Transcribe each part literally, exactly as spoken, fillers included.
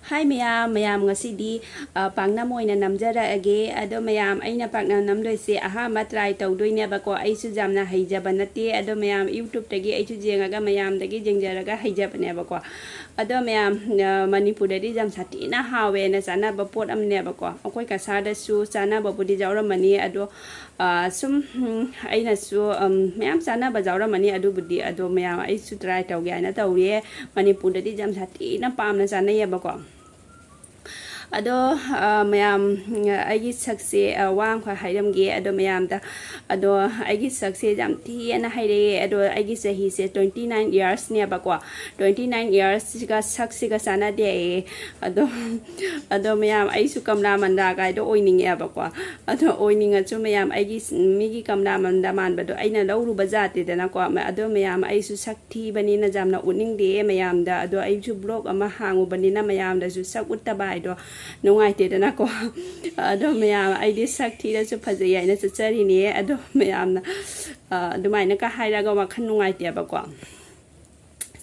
ꯍꯥꯏ ꯃꯌꯥꯝ, ꯃꯌꯥꯝ ꯉꯁꯤꯗꯤ, ꯑ, ꯄꯥꯛꯅꯝ ꯑꯣꯏꯅ ꯅꯝꯖꯔꯛꯑꯒꯦ꯫ ꯑꯗꯣ ꯃꯌꯥꯝ, ꯑꯩꯅ ꯄꯥꯛꯅꯝ ꯅꯝꯗꯣꯏꯁꯦ ꯑꯍꯥꯟꯕ try ꯇꯧꯗꯣꯏꯅꯦꯕꯀꯣ꯫ ꯑꯩꯁꯨ ꯌꯥꯝꯅ ꯍꯩꯖꯕ ꯅꯠꯇꯦ꯫ ꯑꯗꯣ ꯃꯌꯥꯝ, YouTube-ꯇꯒꯤ ꯑꯩꯁꯨ ꯌꯦꯡꯉꯒ, ꯃꯌꯥꯝꯗꯒꯤ ꯌꯦꯡꯖꯔꯒ ꯍꯩꯖꯕꯅꯦꯕꯀꯣ꯫ ꯑꯗꯣ ꯃꯌꯥꯝ, ꯑ, ꯃꯅꯤꯄꯨꯔꯗꯗꯤ ꯌꯥꯝ ꯁꯥꯊꯤꯅ ꯍꯥꯎꯋꯦꯅ ꯆꯥꯅꯕ ꯄꯣꯠ ꯑꯃꯅꯦꯕꯀꯣ꯫ ꯑꯩꯈꯣꯏ ꯀꯁꯥꯔꯗꯁꯨ ꯆꯥꯅꯕꯕꯨꯗꯤ ꯌꯥꯎꯔꯝꯃꯅꯤ, ꯑꯗꯣ ꯑ, ꯁꯨꯝ, ꯎꯝ, ꯑꯩꯅꯁꯨ, ꯎꯝ, ꯃꯌꯥꯝ ꯆꯥꯅꯕ ꯌꯥꯎꯔꯝꯃꯅꯤ ꯑꯗꯨꯕꯨꯗꯤ, ꯑꯗꯣ ꯃꯌꯥꯝ ꯑꯩꯁꯨ try ꯇꯧꯒꯦ ꯍꯥꯏꯅ ꯇꯧꯔꯤꯌꯦ꯫ ꯃꯅꯤꯄꯨꯔꯗꯗꯤ ꯌꯥꯝ ꯁꯥꯊꯤꯅ ꯄꯥꯝꯅ ꯆꯥꯅꯩꯌꯦꯕꯀꯣ꯫ ꯑꯗꯣ, ꯑ, ꯃꯌꯥꯝ, ꯎꯝ, ꯑꯩꯒꯤ ꯁꯛꯁꯦ, ꯑ, ꯋꯥ ꯑꯃꯈꯛ ꯍꯥꯏꯔꯝꯒꯦ ꯑꯗꯣ ꯃꯌꯥꯝꯗ꯫ ꯑꯗꯣ ꯑꯩꯒꯤ ꯁꯛꯁꯦ ꯌꯥꯝ ꯊꯤꯅ ꯍꯥꯏꯔꯛꯑꯦ꯫ ꯑꯗꯣ ꯑꯩꯒꯤ ꯆꯍꯤꯁꯦ twenty nine years-ꯅꯦꯕꯀꯣ꯫ Twenty nine years-ꯁꯤꯒ ꯁꯛꯁꯤꯒ ꯆꯥꯟꯅꯗꯦ ꯍꯥꯏꯌꯦ꯫ ꯑꯗꯣ, ꯑꯗꯣ ꯃꯌꯥꯝ, ꯑꯩꯁꯨ ꯀꯝꯂꯥ ꯃꯟꯗꯥ ꯀꯥꯏꯗꯣ ꯑꯣꯏꯅꯤꯡꯉꯦꯕꯀꯣ꯫ ꯑꯗꯣ ꯑꯣꯏꯅꯤꯡꯉꯁꯨ ꯃꯌꯥꯝ, ꯑꯩꯒꯤ ꯁ-, ꯃꯤꯒꯤ ꯀꯝꯂꯥ ꯃꯟꯗꯥ ꯃꯥꯟꯕꯗꯣ ꯑꯩꯅ ꯂꯧꯔꯨꯕ ꯖꯥꯠꯇꯦꯗꯅꯀꯣ꯫ ꯃ-, ꯑꯗꯣ ꯃꯌꯥꯝ, ꯑꯩꯁꯨ ꯁꯛ ꯊꯤꯕꯅꯤꯅ ꯌꯥꯝꯅ ꯎꯠꯅꯤꯡꯗꯦ ꯃꯌꯥꯝꯗ꯫ ꯑꯗꯣ ꯑꯩꯁꯨ blog ꯑꯃ ꯍꯥꯡꯉꯨꯕꯅꯤꯅ ꯃꯌꯥꯝꯗꯁꯨ ꯁꯛ ꯎꯠꯇꯕ ꯍꯥꯏꯗꯣ ꯅꯨꯡꯉꯥꯏꯇꯦꯗꯅꯀꯣ꯫ ꯑꯗꯣ ꯃꯌꯥꯝ, ꯑꯩꯗꯤ ꯁꯛ ꯊꯤꯔꯁꯨ ꯐꯖꯩ ꯍꯥꯏꯅ ꯆꯠꯆꯔꯤꯅꯦ꯫ ꯑꯗꯣ ꯃꯌꯥꯝꯅ, ꯑ, ꯑꯗꯨꯃꯥꯏꯅꯒ ꯍꯥꯏꯔꯒ ꯋꯥꯈꯜ ꯅꯨꯡꯉꯥꯏꯇꯦꯕꯀꯣ꯫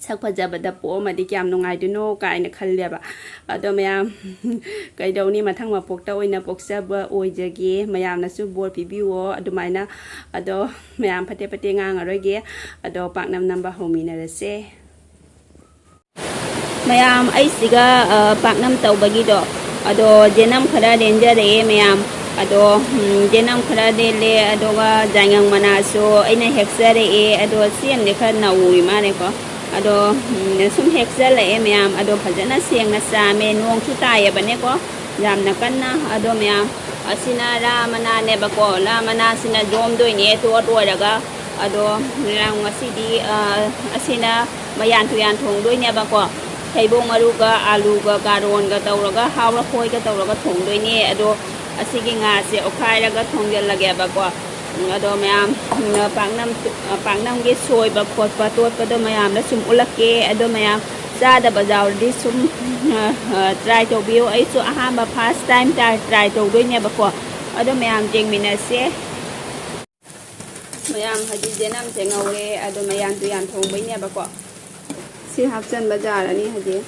ꯁꯛ ꯐꯖꯕꯗ ꯄꯣꯛꯑꯝꯃꯗꯤ ꯀꯌꯥꯝ ꯅꯨꯡꯉꯥꯏꯗꯣꯏꯅꯣ ꯀꯥꯏꯅ ꯈꯜꯂꯦꯕ꯫ ꯑꯗꯣ ꯃꯌꯥꯝ, ꯀꯩꯗꯧꯅꯤ, ꯃꯊꯪ ꯃꯄꯣꯛꯇ ꯑꯣꯏꯅ ꯄꯣꯛꯆꯕ ꯑꯣꯏꯖꯒꯦ꯫ ꯃꯌꯥꯝꯅꯁꯨ ꯕꯣꯔ ꯄꯤꯕꯤꯌꯣ ꯑꯗꯨꯃꯥꯏꯅ꯫ ꯑꯗꯣ ꯃꯌꯥꯝ, ꯐꯠꯇꯦ ꯐꯠꯇꯦ ꯉꯥꯡꯉꯔꯣꯏꯒꯦ꯫ ꯑꯗꯣ ꯄꯥꯛꯅꯝ ꯅꯝꯕ ꯍꯧꯃꯤꯟꯅꯔꯁꯦ꯫ ꯃꯌꯥꯝ, ꯑꯩꯁꯤꯒ, ꯑ, ꯄꯥꯛꯅꯝ ꯇꯧꯕꯒꯤꯗꯣ, ꯑꯗꯣ ꯌꯦꯅꯝ ꯈꯔ ꯂꯦꯟꯖꯔꯛꯑꯦ ꯃꯌꯥꯝ꯫ ꯑꯗꯣ, ꯎꯝ, ꯌꯦꯅꯝ ꯈꯔ ꯂꯦꯜꯂꯦ, ꯑꯗꯨꯒ ꯌꯥꯏꯉꯪ ꯃꯅꯥꯁꯨ ꯑꯩꯅ ꯍꯦꯛꯆꯔꯛꯑꯦ꯫ ꯑꯗꯣ ꯁꯤ ꯑꯃꯗꯤ ꯈꯔ ꯅꯧꯔꯤ ꯃꯥꯜꯂꯦꯀꯣ꯫ ꯑꯗꯣ, ꯎꯝ, ꯁꯨꯝ ꯍꯦꯛꯆꯜꯂꯛꯑꯦ ꯃꯌꯥꯝ꯫ ꯑꯗꯣ ꯐꯖꯅ ꯁꯦꯡꯅ ꯆꯥꯝꯃꯦ, ꯅꯣꯡꯁꯨ ꯇꯥꯏꯌꯦꯕꯅꯦꯀꯣ ꯌꯥꯝꯅ ꯀꯟꯅ꯫ ꯑꯗꯣ ꯃꯌꯥꯝ, ꯑꯁꯤꯅ ꯔꯥ ꯃꯅꯥꯅꯦꯕꯀꯣ꯫ ꯔꯥ ꯃꯅꯥꯁꯤꯅ ꯌꯣꯝꯗꯣꯏꯅꯦ ꯇꯣꯠ ꯑꯣꯏꯔꯒ꯫ ꯑꯗꯣ ꯃꯌꯥꯝ, ꯉꯁꯤꯗꯤ, ꯑ, ꯑꯁꯤꯅ ꯃꯌꯥꯟ ꯇꯨꯌꯥꯟ ꯊꯣꯡꯗꯣꯏꯅꯦꯕꯀꯣ꯫ ꯊꯩꯕꯣꯡ ꯃꯔꯨꯒ, ꯑꯥꯂꯨꯒ, ꯀꯥꯔꯣꯟꯒ ꯇꯧꯔꯒ, ꯍꯥꯎꯔ ꯈꯣꯏꯒ ꯇꯧꯔꯒ ꯊꯣꯡꯗꯣꯏꯅꯦ꯫ ꯑꯗꯣ ꯑꯁꯤꯒꯤ ꯉꯥꯁꯦ ꯑꯣꯠꯈꯥꯏꯔꯒ ꯊꯣꯡꯖꯤꯜꯂꯒꯦꯕꯀꯣ꯫ ꯑꯗꯣ ꯃꯌꯥꯝ, ꯎꯝ, ꯄꯥꯛꯅꯝ, ꯄꯥꯛꯅꯝꯒꯤ ꯁꯣꯏꯕ ꯈꯣꯠꯄ ꯇꯣꯠꯄꯗꯣ ꯃꯌꯥꯝꯗ ꯁꯨꯝ ꯎꯠꯂꯛꯀꯦ꯫ ꯑꯗꯣ ꯃꯌꯥꯝ ꯆꯥꯗꯕ ꯌꯥꯎꯔꯗꯤ ꯁꯨꯝ, ꯑ, ꯑ, try ꯇꯧꯕꯤꯌꯨ꯫ ꯑꯩꯁꯨ ꯑꯍꯥꯟꯕ, first time try, try ꯇꯧꯗꯣꯏꯅꯦꯕꯀꯣ꯫ ꯑꯗꯣ ꯃꯌꯥꯝ ꯌꯦꯡꯃꯤꯟꯅꯁꯦ꯫ ꯃꯌꯥꯝ, ꯍꯧꯖꯤꯛ ꯌꯦꯅꯝꯁꯦ ꯉꯧꯔꯦ꯫ ꯑꯗꯣ ꯃꯌꯥꯟ ꯇꯨꯌꯥꯟ ꯊꯣꯡꯕꯩꯅꯦꯕꯀꯣ꯫ ꯁꯤ ꯍꯥꯞꯆꯟꯕ ꯖꯥꯔꯅꯤ ꯍꯧꯖꯤꯛ꯫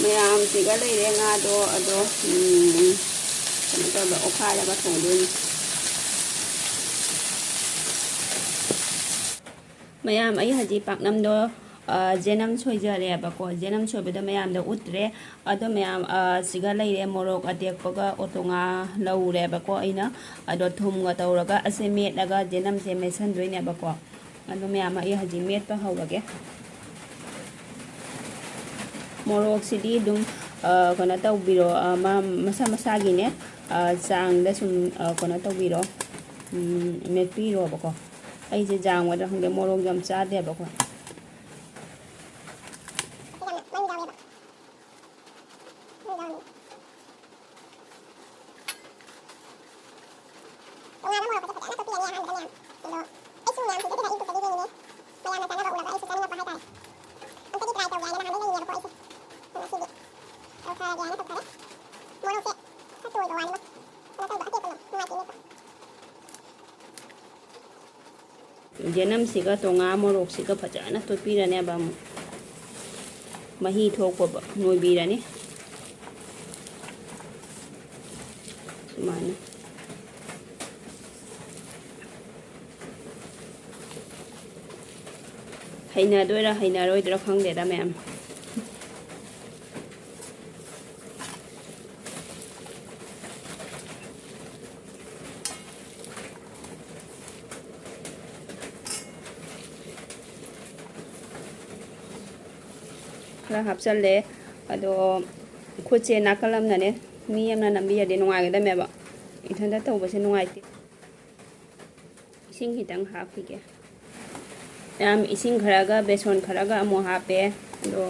ꯃꯌꯥꯝꯁꯤꯒ ꯂꯩꯔꯦ ꯉꯥꯗꯣ, ꯑꯗꯣ, ꯎꯝ, ꯀꯩꯅꯣ ꯇꯧꯔꯒ ꯑꯣꯠꯈꯥꯏꯔꯒ ꯊꯣꯡꯗꯣꯏꯅꯤ꯫ ꯃꯌꯥꯝ, ꯑꯩ ꯍꯧꯖꯤꯛ ꯄꯥꯛꯅꯝꯗꯣ, ꯑ, ꯖꯦꯅꯝ ꯁꯣꯏꯖꯔꯦꯕꯀꯣ꯫ ꯖꯦꯅꯝ ꯁꯣꯏꯕꯗꯣ ꯃꯌꯥꯝꯗ ꯎꯠꯇ꯭ꯔꯦ꯫ ꯑꯗꯣ ꯃꯌꯥꯝ, ꯑ, ꯁꯤꯒ ꯂꯩꯔꯦ, ꯃꯣꯔꯣꯛ ꯑꯇꯦꯛꯄꯒ ꯑꯣꯇꯣꯉꯥ ꯂꯧꯔꯦꯕꯀꯣ ꯑꯩꯅ꯫ ꯑꯗꯣ ꯊꯨꯝꯒ ꯇꯧꯔꯒ ꯑꯁꯦ ꯃꯦꯠꯂꯒ ꯖꯦꯅꯝꯁꯦ ꯃꯦꯠꯁꯟꯗꯣꯏꯅꯦꯕꯀꯣ꯫ ꯑꯗꯣ ꯃꯌꯥꯝ, ꯑꯩ ꯍꯧꯖꯤꯛ ꯃꯦꯠꯄ ꯍꯧꯔꯒꯦ꯫ ꯃꯣꯔꯣꯛꯁꯤꯗꯤ ꯑꯗꯨꯝ, ꯑ, ꯀꯩꯅꯣ ꯇꯧꯕꯤꯔꯣ, ꯑ, ꯃꯥ-, ꯃꯁꯥ ꯃꯁꯥꯒꯤꯅꯦ, ꯑ, ꯆꯥꯡꯗ ꯁꯨꯝ, ꯑ, ꯀꯩꯅꯣ ꯇꯧꯕꯤꯔꯣ, ꯎꯝ, ꯃꯦꯠꯄꯤꯔꯣꯕꯀꯣ꯫ ꯑꯩꯁꯦ ꯌꯥꯝꯒꯗ꯭ꯔꯥ ꯈꯪꯗꯦ, ꯃꯣꯔꯣꯛ ꯌꯥꯝ ꯆꯥꯗꯦꯕꯀꯣ꯫ ꯇꯣꯉꯥꯟꯕ ꯃꯣꯔꯣꯛꯀꯁꯦ ꯐꯖꯅ ꯇꯣꯠꯄꯤꯔꯅꯤ ꯑꯍꯥꯟꯕꯗ ꯃꯌꯥꯝ꯫ ꯑꯗꯣ ꯑꯩꯁꯨ ꯃꯌꯥꯝ ꯍꯧꯖꯤꯛꯀꯤꯗ YouTubeꯇꯒꯤ ꯌꯦꯡꯉꯤꯅꯦ꯫ ꯃꯌꯥꯝꯅ ꯆꯥꯅꯕ ꯎꯔꯒ ꯑꯩꯁꯨ ꯆꯥꯅꯤꯡꯉꯛꯄ ꯍꯥꯏꯇꯥꯔꯦ꯫ ꯑꯝꯇꯗꯤ try ꯇꯧꯒꯦ ꯍꯥꯏꯅ ꯅꯍꯥꯟꯗꯩ ꯂꯩꯔꯤꯅꯦꯕꯀꯣ ꯑꯩꯁꯦ꯫ ꯑꯗꯣ ꯉꯁꯤꯗꯤ ꯇꯧꯊꯔꯒꯦ ꯍꯥꯏꯅ ꯇꯧꯊꯔꯦ꯫ ꯃꯣꯔꯣꯛꯁꯦ ꯈꯔ ꯇꯣꯏꯕ ꯋꯥꯅꯤꯗ꯫ ꯀꯩꯅꯣ ꯇꯧꯕ ꯑꯇꯦꯛꯄꯗꯣ ꯅꯨꯡꯉꯥꯏꯇꯦ ꯃꯦꯠꯄ꯫ ꯌꯦꯅꯝꯁꯤꯒ ꯇꯣꯉꯥ ꯃꯣꯔꯣꯛꯁꯤꯒ ꯐꯖꯅ ꯇꯣꯠꯄꯤꯔꯅꯦꯕ ꯑꯃꯨꯛ꯫ ꯃꯍꯤ ꯊꯣꯛꯄ ꯅꯣꯏꯕꯤꯔꯅꯤ꯫ ꯁꯨꯃꯥꯏꯅ꯫ ꯍꯩꯅꯗꯣꯏꯔꯥ ꯍꯩꯅꯔꯣꯏꯗ꯭ꯔꯥ ꯈꯪꯗꯦꯗ ꯃꯌꯥꯝ꯫ ꯈꯔ ꯍꯥꯞꯆꯜꯂꯦ꯫ ꯑꯗꯣ ꯈꯨꯠꯁꯦ ꯅꯥꯀꯜ ꯑꯃꯅꯅꯦ ꯃꯤ ꯑꯃꯅ ꯅꯝꯕꯤꯔꯗꯤ ꯅꯨꯡꯉꯥꯏꯒꯗꯕꯅꯦꯕ꯫ ꯏꯊꯟꯇ ꯇꯧꯕꯁꯦ ꯅꯨꯡꯉꯥꯏꯇꯦ꯫ ꯏꯁꯤꯡ ꯈꯤꯇꯪ ꯍꯥꯞꯈꯤꯒꯦ꯫ ꯃꯌꯥꯝ, ꯏꯁꯤꯡ ꯈꯔꯒ ꯕꯦꯁꯣꯟ ꯈꯔꯒ ꯑꯃꯨꯛ ꯍꯥꯞꯄꯦ꯫ ꯑꯗꯣ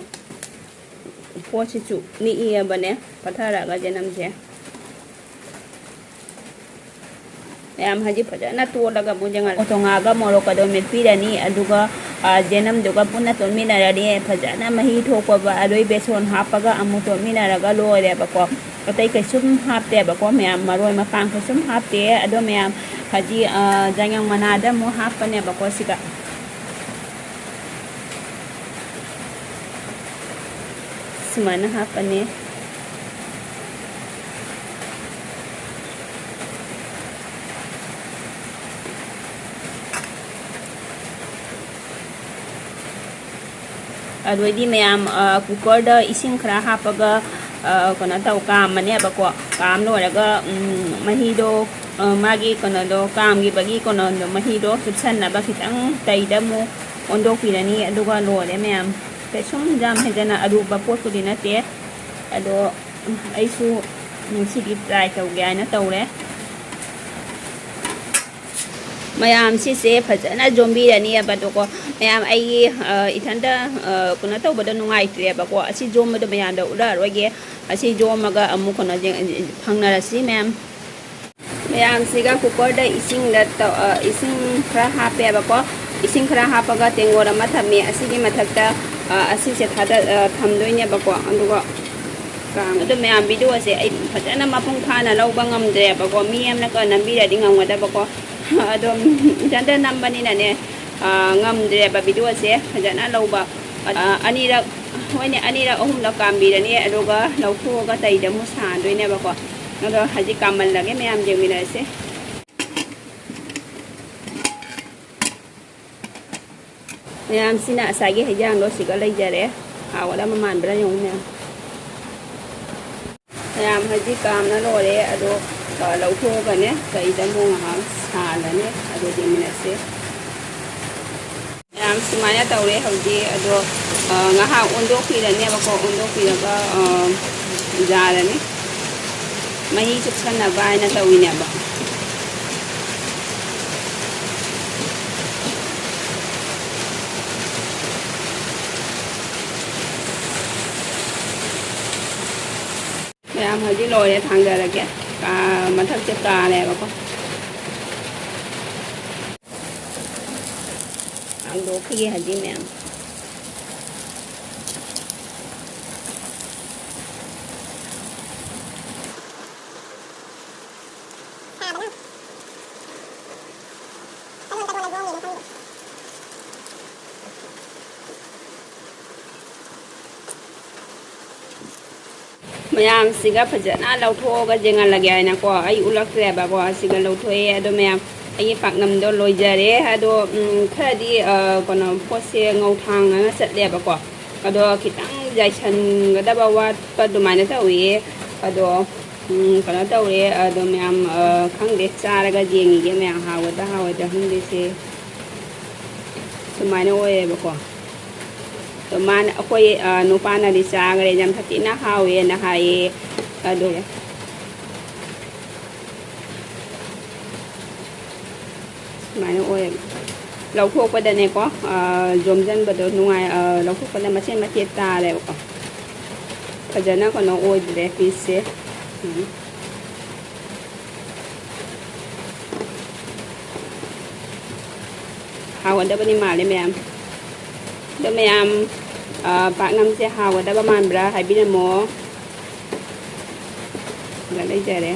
ꯄꯣꯠꯁꯤꯁꯨ ꯅꯤꯛꯑꯕꯅꯦ ꯄꯠꯊꯔꯛꯑꯒ ꯌꯦꯅꯝꯁꯦ꯫ ꯃꯌꯥꯝ, ꯍꯧꯖꯤꯛ ꯐꯖꯅ ꯇꯣꯠꯂꯒ ꯑꯃꯨꯛ ꯌꯦꯡꯍꯜꯂꯣ꯫ ꯇꯣꯉꯥꯒ ꯃꯣꯔꯣꯛꯀꯗꯣ ꯃꯦꯠꯄꯤꯔꯅꯤ, ꯑꯗꯨꯒ, ꯑ, ꯌꯦꯅꯝꯗꯨꯒ ꯄꯨꯟꯅ ꯇꯣꯠꯃꯤꯟꯅꯔꯅꯤ꯫ ꯐꯖꯅ ꯃꯍꯤ ꯊꯣꯛꯄꯕ ꯑꯗꯨꯒꯤ ꯕꯦꯁꯣꯟ ꯍꯥꯞꯄꯒ ꯑꯃꯨꯛ ꯇꯣꯠꯃꯤꯟꯅꯔꯒ ꯂꯣꯏꯔꯦꯕꯀꯣ꯫ ꯑꯇꯩ ꯀꯩꯁꯨꯝ ꯍꯥꯞꯇꯦꯕꯀꯣ ꯃꯌꯥꯝ, ꯃꯔꯣꯏ ꯃꯄꯥꯡ ꯀꯩꯁꯨꯝ ꯍꯥꯞꯇꯦ꯫ ꯑꯗꯣ ꯃꯌꯥꯝ, ꯍꯧꯖꯤꯛ, ꯑ, ꯖꯥꯏꯉꯪ ꯃꯅꯥꯗ ꯑꯃꯨꯛ ꯍꯥꯞꯄꯅꯦꯕꯀꯣ ꯁꯤꯒ꯫ ꯁꯨꯃꯥꯏꯅ ꯍꯥꯞꯄꯅꯤ꯫ ꯑꯗꯨꯗꯩꯗꯤ ꯃꯌꯥꯝ, ꯑ, cooker ꯗ ꯏꯁꯤꯡ ꯈꯔ ꯍꯥꯞꯄꯒ, ꯑ, ꯀꯩꯅꯣ ꯇꯧ, ꯀꯥꯝꯃꯅꯦꯕꯀꯣ꯫ ꯀꯥꯝ ꯂꯣꯏꯔꯒ, ꯎꯝ, ꯃꯍꯤꯗꯣ, ꯑ, ꯃꯥꯒꯤ ꯀꯩꯅꯣꯗꯣ, ꯀꯥꯝꯈꯤꯕꯒꯤ ꯀꯩꯅꯣꯗꯣ, ꯃꯍꯤꯗꯣ ꯆꯨꯞꯁꯟꯅꯕ ꯈꯤꯇꯪ ꯇꯩꯗ ꯑꯃꯨꯛ ꯑꯣꯟꯗꯣꯛꯄꯤꯔꯅꯤ꯫ ꯑꯗꯨꯒ ꯂꯣꯏꯔꯦ ꯃꯌꯥꯝ꯫ ꯀꯩꯁꯨꯝ ꯌꯥꯝ ꯍꯦꯟꯖꯟꯅ ꯑꯔꯨꯕ ꯄꯣꯠꯄꯨꯗꯤ ꯅꯠꯇꯦ꯫ ꯑꯗꯣ ꯑꯩꯁꯨ ꯉꯁꯤꯗꯤ try ꯇꯧꯒꯦ ꯍꯥꯏꯅ ꯇꯧꯔꯦ꯫ ꯃꯌꯥꯝ ꯁꯤꯁꯦ ꯐꯖꯅ ꯌꯣꯝꯕꯤꯔꯅꯤꯕ꯫ ꯑꯗꯨꯀꯣ ꯃꯌꯥꯝ, ꯑꯩꯒꯤ, ꯑ, ꯏꯊꯟꯇ, ꯑ, ꯀꯩꯅꯣ ꯇꯧꯕꯗ ꯅꯨꯡꯉꯥꯏꯇ꯭ꯔꯦꯕꯀꯣ꯫ ꯑꯁꯤ ꯌꯣꯝꯕꯗꯣ ꯃꯌꯥꯝꯗ ꯎꯠꯂꯛꯑꯔꯣꯏꯒꯦ꯫ ꯑꯁꯤ ꯌꯣꯝꯃꯒ ꯑꯃꯨꯛ ꯀꯩꯅꯣ ꯐꯪꯅꯔꯁꯤ ꯃꯌꯥꯝ꯫ ꯃꯌꯥꯝꯁꯤꯒ cooker ꯗ ꯏꯁꯤꯡꯗ ꯇꯧ-, ꯑ, ꯏꯁꯤꯡ ꯈꯔ ꯍꯥꯞꯄꯦꯕꯀꯣ꯫ ꯏꯁꯤꯡ ꯈꯔ ꯍꯥꯞꯄꯒ ꯇꯦꯡꯒꯣꯠ ꯑꯃ ꯊꯝꯃꯦ꯫ ꯑꯁꯤꯒꯤ ꯃꯊꯛꯇ, ꯑ, ꯑꯁꯤꯁꯦ ꯊꯥꯗ-, ꯑ, ꯊꯝꯗꯣꯏꯅꯦꯕꯀꯣ꯫ ꯑꯗꯨꯒ ꯀꯥꯝ-, ꯑꯗꯣ ꯃꯌꯥꯝ video ꯁꯦ ꯑꯩ ꯐꯖꯅ ꯃꯄꯨꯡ ꯐꯥꯅ ꯂꯧꯕ ꯉꯝꯗ꯭ꯔꯦꯕꯀꯣ꯫ ꯃꯤ ꯑꯃꯅꯒ ꯅꯝꯕꯤꯔꯗꯤ ꯉꯝꯒꯗꯕꯀꯣ꯫ ꯑꯗꯣ ꯏꯊꯟꯇ ꯅꯝꯕꯅꯤꯅꯅꯦ, ꯑ, ꯉꯝꯗ꯭ꯔꯦꯕ video ꯁꯦ ꯐꯖꯅ ꯂꯧꯕ꯫ ꯑ, ꯑꯅꯤꯔꯛ, ꯍꯣꯏꯅꯦ, ꯑꯅꯤꯔꯛ ꯑꯍꯨꯝꯂꯛ ꯀꯥꯝꯕꯤꯔꯅꯤ, ꯑꯗꯨꯒ ꯂꯧꯊꯣꯛꯑꯒ ꯇꯩꯗ ꯑꯃꯨꯛ ꯁꯥꯍꯟꯗꯣꯏꯅꯦꯕꯀꯣ꯫ ꯑꯗꯣ ꯍꯧꯖꯤꯛ ꯀꯥꯝꯍꯜꯂꯒꯦ, ꯃꯌꯥꯝ ꯌꯦꯡꯃꯤꯟꯅꯔꯁꯦ꯫ ꯃꯌꯥꯝꯁꯤꯅ ꯉꯁꯥꯏꯒꯤ ꯍꯩꯖꯥꯡꯗꯣ ꯁꯤꯒ ꯂꯩꯖꯔꯦ꯫ ꯍꯥꯎꯒꯗꯕ ꯃꯥꯟꯕ꯭ꯔꯥ ꯌꯦꯡꯉꯨ ꯃꯌꯥꯝ꯫ ꯃꯌꯥꯝ ꯍꯧꯖꯤꯛ ꯀꯥꯝꯅ ꯂꯣꯏꯔꯦ꯫ ꯑꯗꯣ, ꯑ, ꯂꯧꯊꯣꯛꯑꯒꯅꯦ, ꯀꯩꯗ ꯑꯃꯨꯛ ꯉꯥꯏꯍꯥꯛ ꯁꯥꯍꯜꯂꯅꯤ꯫ ꯑꯗꯨ ꯌꯦꯡꯃꯤꯟꯅꯁꯦ꯫ ꯃꯌꯥꯝ ꯁꯨꯃꯥꯏꯅ ꯇꯧꯔꯦ ꯍꯧꯖꯤꯛ꯫ ꯑꯗꯣ, ꯑ, ꯉꯥꯏꯍꯥꯛ ꯑꯣꯟꯗꯣꯛꯄꯤꯔꯅꯦꯕꯀꯣ꯫ ꯑꯣꯟꯗꯣꯛꯄꯤꯔꯒ, ꯑ, ꯌꯥꯔꯅꯤ꯫ ꯃꯍꯤ ꯆꯨꯞꯁꯟꯅꯕ ꯍꯥꯏꯅ ꯇꯧꯔꯤꯅꯦꯕ꯫ ꯃꯌꯥꯝ ꯍꯧꯖꯤꯛ ꯂꯣꯏꯔꯦ, ꯊꯥꯡꯗꯔꯒꯦ꯫ ꯀꯥ-, ꯃꯊꯛꯁꯦ ꯀꯥꯔꯦꯕꯀꯣ꯫ ꯍꯥꯡꯗꯣꯛꯈꯤꯒꯦ ꯍꯧꯖꯤꯛ ꯃꯌꯥꯝ꯫ ꯃꯌꯥꯝꯁꯤꯒ ꯐꯖꯅ ꯂꯧꯊꯣꯛꯑꯒ ꯌꯦꯡꯍꯜꯂꯒꯦ ꯍꯥꯏꯅꯀꯣ, ꯑꯩ ꯎꯠꯂꯛꯇ꯭ꯔꯦꯕꯀꯣ꯫ ꯑꯁꯤꯒ ꯂꯧꯊꯣꯛꯑꯦ꯫ ꯑꯗꯣ ꯃꯌꯥꯝ, ꯑꯩꯒꯤ ꯄꯥꯛꯅꯝꯗꯣ ꯂꯣꯏꯖꯔꯦ꯫ ꯑꯗꯣ, ꯎꯝ, ꯈꯔꯗꯤ, ꯑ, ꯀꯩꯅꯣ, ꯄꯣꯠꯁꯦ ꯉꯧꯊꯥꯡꯅꯅ ꯆꯠꯂꯦꯕꯀꯣ꯫ ꯑꯗꯣ ꯈꯤꯇꯪ ꯌꯥꯏꯁꯟꯒꯗꯕ ꯋꯥꯠꯄ ꯑꯗꯨꯃꯥꯏꯅ ꯇꯧꯏ꯫ ꯑꯗꯣ, ꯎꯝ, ꯀꯩꯅꯣ ꯇꯧꯔꯦ꯫ ꯑꯗꯣ ꯃꯌꯥꯝ, ꯑ, ꯈꯪꯗꯦ, ꯆꯥꯔꯒ ꯌꯦꯡꯉꯤꯒꯦ ꯃꯌꯥꯝ, ꯍꯥꯎꯒꯗ꯭ꯔꯥ ꯍꯥꯎꯔꯣꯏꯗ꯭ꯔꯥ ꯈꯪꯗꯦ꯫ ꯁꯦ ꯁꯨꯃꯥꯏꯅ ꯑꯣꯏꯌꯦꯕꯀꯣ꯫ ꯑꯗꯣ ꯃꯥꯅ, ꯑꯩꯈꯣꯏ, ꯑ, ꯅꯨꯄꯥꯅꯗꯤ ꯆꯥꯈ꯭ꯔꯦ, ꯌꯥꯝ ꯊꯤꯅ ꯍꯥꯎꯋꯦꯅ ꯍꯥꯏꯌꯦ꯫ ꯑꯗꯣ ꯁꯨꯃꯥꯏꯅ ꯑꯣꯏꯌꯦꯕ꯫ ꯂꯧꯊꯣꯛꯄꯗꯅꯦꯀꯣ, ꯑ, ꯌꯣꯝꯁꯤꯟꯕꯗꯣ ꯅꯨꯡꯉꯥꯏ-, ꯑ, ꯂꯧꯊꯣꯛꯄꯗ ꯃꯆꯦꯠ ꯃꯆꯦꯠ ꯇꯥꯔꯦꯕꯀꯣ꯫ ꯐꯖꯅ ꯀꯩꯅꯣ ꯑꯣꯏꯗ꯭ꯔꯦ ꯄꯤꯁꯁꯦ꯫ ꯎꯝ꯫ ꯍꯥꯎꯒꯗꯕꯅꯤ ꯃꯥꯜꯂꯦ ꯃꯌꯥꯝ꯫ ꯑꯗꯣ ꯃꯌꯥꯝ, ꯑ, ꯄꯥꯛꯅꯝꯁꯦ ꯍꯥꯎꯒꯗꯕ ꯃꯥꯟꯕ꯭ꯔꯥ ꯍꯥꯏꯕꯤꯔꯝꯃꯣ꯫ ꯁꯤꯗ ꯂꯩꯖꯔꯦ꯫